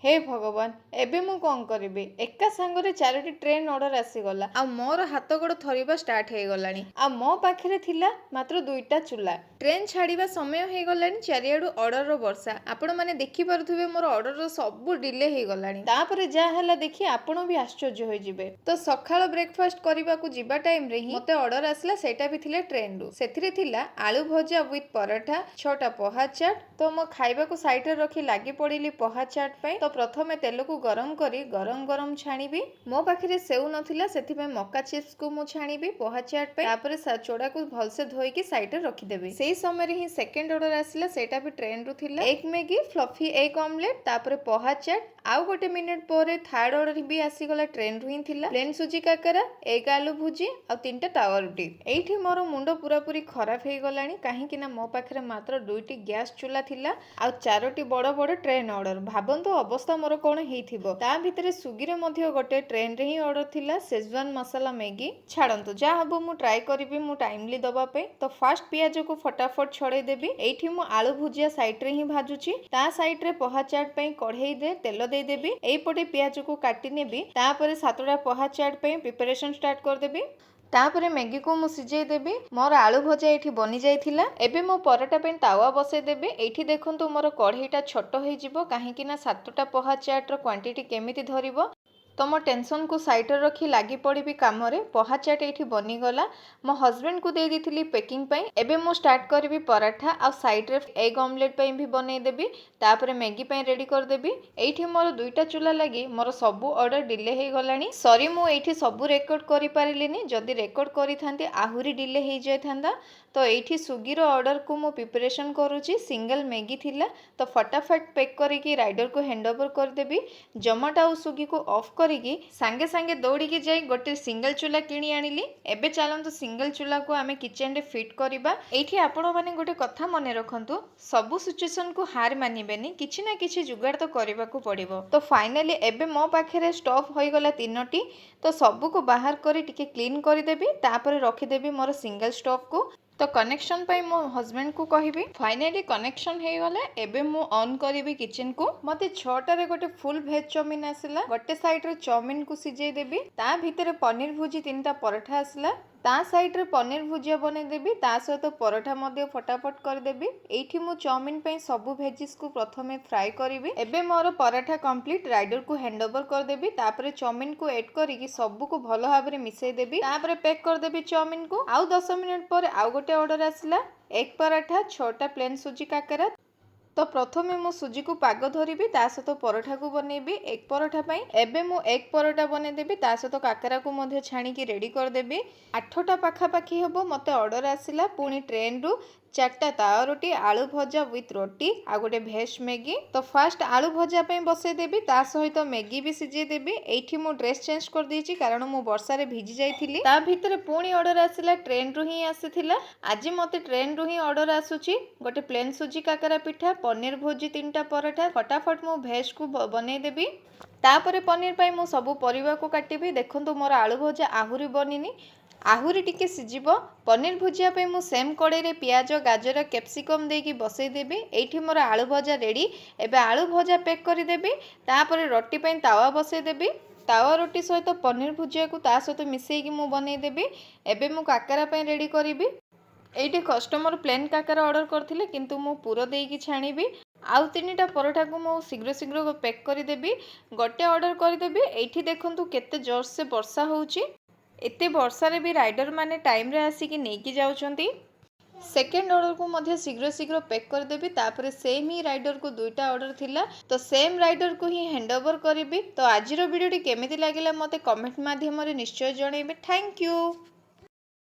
ହେ ଭଗବାନ, ଏବେ ମୁଁ କ'ଣ କରିବି? ଏକା ସାଙ୍ଗରେ ଚାରୋଟି ଟ୍ରେନ୍ ଅର୍ଡ଼ର ଆସିଗଲା ଆଉ ମୋର ହାତ ଗୋଡ଼ ଥରିବା ଷ୍ଟାର୍ଟ ହେଇଗଲାଣି। ଆଉ ମୋ ପାଖରେ ଥିଲା ମାତ୍ର ଦୁଇଟା ଚୁଲା। ଟ୍ରେନ୍ ଛାଡ଼ିବା ସମୟ ହେଇଗଲାଣି, ଚାରିଆଡ଼ୁ ଅର୍ଡ଼ରର ବର୍ଷା। ଆପଣମାନେ ଦେଖିପାରୁଥିବେ, ମୋର ଅର୍ଡ଼ରର ସବୁ ଡିଲେ ହେଇଗଲାଣି। ତାପରେ ଯାହା ହେଲା ଦେଖି ଆପଣ ବି ଆଶ୍ଚର୍ଯ୍ୟ ହୋଇଯିବେ। ତ ସକାଳ ବ୍ରେକଫାଷ୍ଟ କରିବାକୁ ଯିବା ଟାଇମରେ ହିଁ ମୋତେ ଅର୍ଡ଼ର ଆସିଲା। ସେଇଟା ବି ଥିଲା ଟ୍ରେନରୁ। ସେଥିରେ ଥିଲା ଆଳୁ ଭଜା ୱିଥ୍ ପରଠା, ଛଅଟା ପହା ଚାଟ୍। ତ ମୋ ଖାଇବାକୁ ସାଇଡରେ ରଖି ଲାଗି ପଡ଼ିଲି ପହା ଚାଟ୍ ପାଇଁ। ତ ପ୍ରଥମେ ତେଲକୁ ଗରମ କରି ଗରମ ଗରମ ଛାଣିବି। ମୋ ପାଖରେ ସେଉ ନଥିଲା, ସେଥିପାଇଁ ମକା ଚିପ୍ସକୁ ମୁଁ ଛାଣିବି ପହା ଚାଟ୍ ପାଇଁ। ତାପରେ ଚୋଡ଼ାକୁ ଭଲସେ ଧୋଇକି ସାଇଡରେ ରଖିଦେବି। ସେଇ ସମୟରେ ହିଁ ସେକେଣ୍ଡ ଅର୍ଡ଼ର ଆସିଲା। ସେଇଟା ବି ଟ୍ରେନରୁ ଥିଲା। Egg Maggi, fluffy egg omelette, ତାପରେ ପହା ଚାଟ୍। ଆଉ ଗୋଟେ ମିନିଟ୍ ପରେ ଥାର୍ଡ ଅର୍ଡ଼ର ବି ଆସିଗଲା। ଟ୍ରେନରୁ ହିଁ ଥିଲା ପ୍ଲେନ୍ ସୁଜି କାକରା, ଏଗ୍ ଆଲୁ ଭୁଜି ଆଉ ତିନିଟା ତାୱା ରୁଟି। ଏଇଠି ମୋର ମୁଣ୍ଡ ପୁରାପୁରି ଖରାପ ହେଇଗଲାଣି, କାହିଁକି ନା ମୋ ପାଖରେ ମାତ୍ର ଦୁଇଟି ଗ୍ୟାସ୍ ଚୁଲା ଥିଲା ଆଉ ଚାରୋଟି ବଡ଼ ବଡ଼ ଟ୍ରେନ୍ ଅର୍ଡ଼ର। ଭାବନ୍ତୁ ଅବସ୍ଥା ମୋର କ'ଣ ହେଇଥିବ। ତା ଭିତରେ ସ୍ୱିଗିରେ ମଧ୍ୟ ଗୋଟେ ଟ୍ରେନରେ ହିଁ ଅର୍ଡ଼ର ଥିଲା, ସେଜୱାନ ମସଲା ମ୍ୟାଗି। ଛାଡ଼ନ୍ତୁ, ଯାହା ହବ ମୁଁ ଟ୍ରାଏ କରିବି ମୁଁ ଟାଇମଲି ଦେବା ପାଇଁ। ତ ଫାଷ୍ଟ ପିଆଜକୁ ଫଟାଫଟ ଛଡ଼େଇ ଦେବି। ଏଇଠି ମୁଁ ଆଳୁ ଭୁଜିଆ ସାଇଡରେ ହିଁ ଭାଜୁଛି। ତା ସାଇଡରେ ପହା ଚାଟ୍ ପାଇଁ କଢ଼େଇରେ ତେଲ ଦେଇଦେବି। ଏଇପଟେ ପିଆଜକୁ କାଟି ନେବି। ତାପରେ ସାତଟା ପହା ଚାଟ୍ ପାଇଁ ପ୍ରିପାରେସନ ଷ୍ଟାର୍ଟ କରିଦେବି। ତାପରେ ମ୍ୟାଗିକୁ ମୁଁ ସିଝେଇ ଦେବି। ମୋର ଆଳୁ ଭଜା ଏଇଠି ବନି ଯାଇଥିଲା। ଏବେ ମୁଁ ପରଟା ପାଇଁ ତାୱା ବସେଇ ଦେବି। ଏଇଠି ଦେଖନ୍ତୁ, ମୋର କଢ଼େଇଟା ଛୋଟ ହେଇଯିବ, କାହିଁକି ନା ସାତଟା ପହା ଚାଟ୍ର କ୍ୱାଣ୍ଟିଟି କେମିତି ଧରିବ? ତ ମୋ ଟେନସନକୁ ସାଇଡ଼ରେ ରଖି ଲାଗି ପଡ଼ିବି କାମରେ। ପହା ଚାଟ୍ ଏଇଠି ବନିଗଲା। ମୋ ହଜବେଣ୍ଡକୁ ଦେଇ ଦେଇଥିଲି ପ୍ୟାକିଂ ପାଇଁ। ଏବେ ମୁଁ ଷ୍ଟାର୍ଟ କରିବି ପରାଠା ଆଉ ସାଇଡ଼ରେ ଏଗ୍ ଅମଲେଟ୍ ପାଇଁ ବି ବନେଇଦେବି। ତାପରେ ମ୍ୟାଗି ପାଇଁ ରେଡ଼ି କରିଦେବି। ଏଇଠି ମୋର ଦୁଇଟା ଚୁଲା ଲାଗି ମୋର ସବୁ ଅର୍ଡ଼ର ଡିଲେ ହେଇଗଲାଣି। ସରି, ମୁଁ ଏଇଠି ସବୁ ରେକର୍ଡ଼ କରିପାରିଲିନି। ଯଦି ରେକର୍ଡ଼ କରିଥାନ୍ତି, ଆହୁରି ଡିଲେ ହେଇଯାଇଥାନ୍ତା। ତ ଏଇଠି ସ୍ୱିଗିର ଅର୍ଡ଼ରକୁ ମୁଁ ପ୍ରିପାରେସନ୍ କରୁଛି। ସିଙ୍ଗଲ ମ୍ୟାଗି ଥିଲା, ତ ଫଟାଫଟ ପ୍ୟାକ୍ କରିକି ରାଇଡରକୁ ହ୍ୟାଣ୍ଡ ଓଭର କରିଦେବି। ଜୋମାଟୋ ଆଉ ସ୍ୱିଗିକୁ ଅଫ୍ କରିକି ସାଙ୍ଗେ ସାଙ୍ଗେ ଦୌଡ଼ିକି ଯାଇ ଗୋଟେ ସିଙ୍ଗଲ ଚୁଲା କିଣି ଆଣିଲି। ଏବେ ଚାଲନ୍ତୁ, ସିଙ୍ଗଲ ଚୁଲାକୁ ଆମେ କିଚେନରେ ଫିଟ୍ କରିବା। ଏଇଠି ଆପଣମାନେ ଗୋଟେ କଥା ମନେ ରଖନ୍ତୁ, ସବୁ ସିଚୁଏସନକୁ ହାର ମାନିବେନି। କିଛି ନା କିଛି ଯୁଗାଡ଼ ତ କରିବାକୁ ପଡ଼ିବ। ତ ଫାଇନାଲି ଏବେ ମୋ ପାଖରେ ଷ୍ଟଭ୍ ହୋଇଗଲା ତିନୋଟି। ତ ସବୁକୁ ବାହାର କରି ଟିକେ କ୍ଲିନ୍ କରିଦେବି। ତାପରେ ରଖିଦେବି ମୋର ସିଙ୍ଗଲ ଷ୍ଟଭ୍କୁ। ତ କନେକ୍ସନ୍ ପାଇଁ ମୋ ହଜବେଣ୍ଡକୁ କହିବି। ଫାଇନାଲି କନେକ୍ସନ୍ ହେଇଗଲା। ଏବେ ମୁଁ ଅନ୍ କରିବି କିଚେନକୁ। ମୋତେ 6ଟାରେ ଗୋଟେ ଫୁଲ୍ ଭେଜ୍ ଚାଉମିନ୍ ଆସିଲା। ଗୋଟେ ସାଇଡ଼ରେ ଚାଉମିନ୍କୁ ସିଝେଇ ଦେବି। ତା ଭିତରେ ପନିର ଭୁଜି, ତିନିଟା ପରଠା ଆସିଲା। ତା ସାଇଡ଼ରେ ପନିର ଭୁଜିଆ ବନେଇଦେବି, ତା ସହିତ ପରଠା ମଧ୍ୟ ଫଟାଫଟ କରିଦେବି। ଏଇଠି ମୁଁ ଚାଉମିନ୍ ପାଇଁ ସବୁ ଭେଜିସ୍କୁ ପ୍ରଥମେ ଫ୍ରାଏ କରିବି। ଏବେ ମୋର ପରଠା କମ୍ପ୍ଲିଟ୍। ରାଇଡରକୁ ହ୍ୟାଣ୍ଡ ଓଭର କରିଦେବି। ତାପରେ ଚାଉମିନ୍କୁ ଏଡ୍ କରିକି ସବୁକୁ ଭଲ ଭାବରେ ମିଶେଇ ଦେବି। ତାପରେ ପ୍ୟାକ୍ କରିଦେବି ଚାଉମିନ୍କୁ। ଆଉ 10 ମିନିଟ୍ ପରେ ଆଉ ଗୋଟେ ଅର୍ଡ଼ର ଆସିଲା, ଏଗ୍ ପରଠା, ଛଅଟା ପ୍ଲେନ୍ ସୁଜି କାକରା। ତ ପ୍ରଥମେ ମୁଁ ସୁଜିକୁ ପାଗ ଧରିବି, ତା ସହିତ ପରଠାକୁ ବନେଇବି ଏଗ୍ ପରଠା ପାଇଁ। ଏବେ ମୁଁ ଏଗ୍ ପରଠା ବନେଇଦେବି, ତା ସହିତ କାକରାକୁ ମଧ୍ୟ ଛାଣିକି ରେଡ଼ି କରିଦେବି। 8ଟା ପାଖାପାଖି ହେବ ମୋତେ ଅର୍ଡ଼ର ଆସିଲା ପୁଣି ଟ୍ରେନରୁ, ଚାରିଟା ତାୱା ରୁଟି, ଆଳୁ ଭଜା ୱିଥ୍ ରୋଟି ଆଉ ଗୋଟେ ଭେଜ୍ ମ୍ୟାଗି। ତ ଫାଷ୍ଟ ଆଳୁ ଭଜା ପାଇଁ ବସେଇଦେବି, ତା ସହିତ ମ୍ୟାଗି ବି ସିଝେଇ ଦେବି। ଏଇଠି ମୁଁ ଡ୍ରେସ୍ ଚେଞ୍ଜ କରିଦେଇଛି, କାରଣ ମୁଁ ବର୍ଷାରେ ଭିଜି ଯାଇଥିଲି। ତା ଭିତରେ ପୁଣି ଅର୍ଡ଼ର ଆସିଲା। ଟ୍ରେନରୁ ହିଁ ଆସିଥିଲା। ଆଜି ମୋତେ ଟ୍ରେନରୁ ହିଁ ଅର୍ଡ଼ର ଆସୁଛି। ଗୋଟେ ପ୍ଲେନ୍ ସୁଜି କାକରା ପିଠା, ପନିର ଭୁଜି, ତିନିଟା ପରଠା। ଫଟାଫଟ ମୁଁ ଭେଜ୍କୁ ବନେଇଦେବି। ତାପରେ ପନିର ପାଇଁ ମୁଁ ସବୁ ପରିବାକୁ କାଟିବି। ଦେଖନ୍ତୁ, ମୋର ଆଳୁ ଭଜା ଆହୁରି ବନିନି, ଆହୁରି ଟିକେ ସିଝିବ। ପନିର ଭୁଜିଆ ପାଇଁ ମୁଁ ସେମ୍ କଡ଼େଇରେ ପିଆଜ, ଗାଜର, କ୍ୟାପ୍ସିକମ୍ ଦେଇକି ବସେଇଦେବି। ଏଇଠି ମୋର ଆଳୁ ଭଜା ରେଡ଼ି। ଏବେ ଆଳୁ ଭଜା ପ୍ୟାକ୍ କରିଦେବି। ତାପରେ ରୋଟି ପାଇଁ ତାୱା ବସେଇଦେବି। ତାୱା ରୁଟି ସହିତ ପନିର ଭୁଜିଆକୁ ତା ସହିତ ମିଶେଇକି ମୁଁ ବନେଇଦେବି। ଏବେ ମୁଁ କାକରା ପାଇଁ ରେଡ଼ି କରିବି। ଏଇଠି କଷ୍ଟମର ପ୍ଲେନ୍ କାକରା ଅର୍ଡ଼ର କରିଥିଲେ, କିନ୍ତୁ ମୁଁ ପୁର ଦେଇକି ଛାଣିବି। ଆଉ ତିନିଟା ପରଠାକୁ ମୁଁ ଶୀଘ୍ର ଶୀଘ୍ର ପ୍ୟାକ୍ କରିଦେବି। ଗୋଟେ ଅର୍ଡ଼ର କରିଦେବି। ଏଇଠି ଦେଖନ୍ତୁ, କେତେ ଜୋରସେ ବର୍ଷା ହେଉଛି। ଏତେ ବର୍ଷାରେ ବି ରାଇଡର ମାନେ ଟାଇମରେ ଆସିକି ନେଇକି ଯାଉଛନ୍ତି। ସେକେଣ୍ଡ ଅର୍ଡ଼ରକୁ ମଧ୍ୟ ଶୀଘ୍ର ଶୀଘ୍ର ପ୍ୟାକ୍ କରିଦେବି। ତାପରେ ସେମ୍ ହିଁ ରାଇଡରକୁ ଦୁଇଟା ଅର୍ଡ଼ର ଥିଲା, ତ ସେମ୍ ରାଇଡରକୁ ହିଁ ହ୍ୟାଣ୍ଡ ଓଭର କରିବି। ତ ଆଜିର ଭିଡ଼ିଓଟି କେମିତି ଲାଗିଲା, ମୋତେ କମେଣ୍ଟ ମାଧ୍ୟମରେ ନିଶ୍ଚୟ ଜଣାଇବେ। Thank you.